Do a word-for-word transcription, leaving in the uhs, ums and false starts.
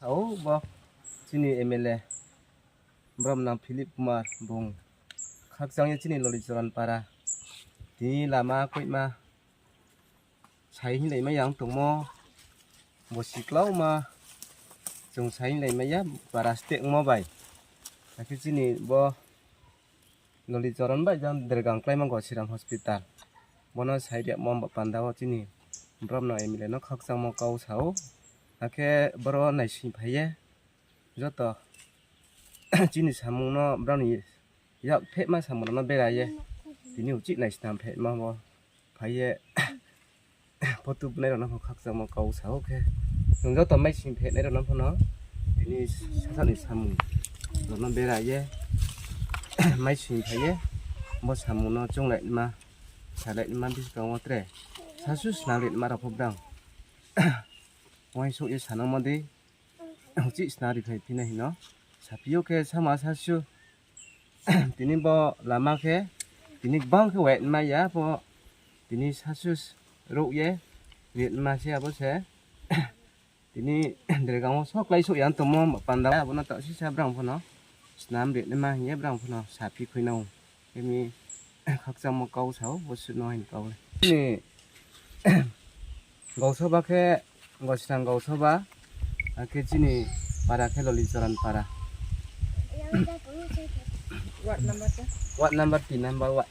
Sao bo chini M L A borom nang Philip Kumar bung khakchangya chini Lolichoran para tini lama koima sai hinlai ma yang tongmo bo siklauma chwng sai hinlai ma ya para stek mo bai. Hakhe chini bo Lolichoran bai jang dergang klaima Gosiram hospital. Bono sai riyamo ba panda o chini borom no M L A no khakchangmo kau sao. Hakhe boro naising phaiye joto chini samung no boroni yak phema samung no beraye. Tini uchik naisnam phema bo phaiye. Photo bunai rokno pho khakchangma kau sao khe. Nwng joto mai sing phenai rokno phano tini sasani samung rokno beraye. Mai sing phaiye bo samungno chunglai ma salai ma biskango tre sasu snam ri ma rok pho brang. Uaisuk ye sanama de. Uchi sna ri phai phina hino. Sapio khe sama sasu. Tini bo lama khe tini bang khe wet ma ya bo tini sasu rok ye ri ma se abo se. Tini dergang o sok lai sok yang tomo panda abono ta sisa brang phano snam ri ma hiye brang phano sapi khuina. Emi khakchangma kau sao, bo sino hin kau. Chini gausoba khe, gosrang gausoba, hakhe chini para khe Lolichoran para. Ward number tin number ward.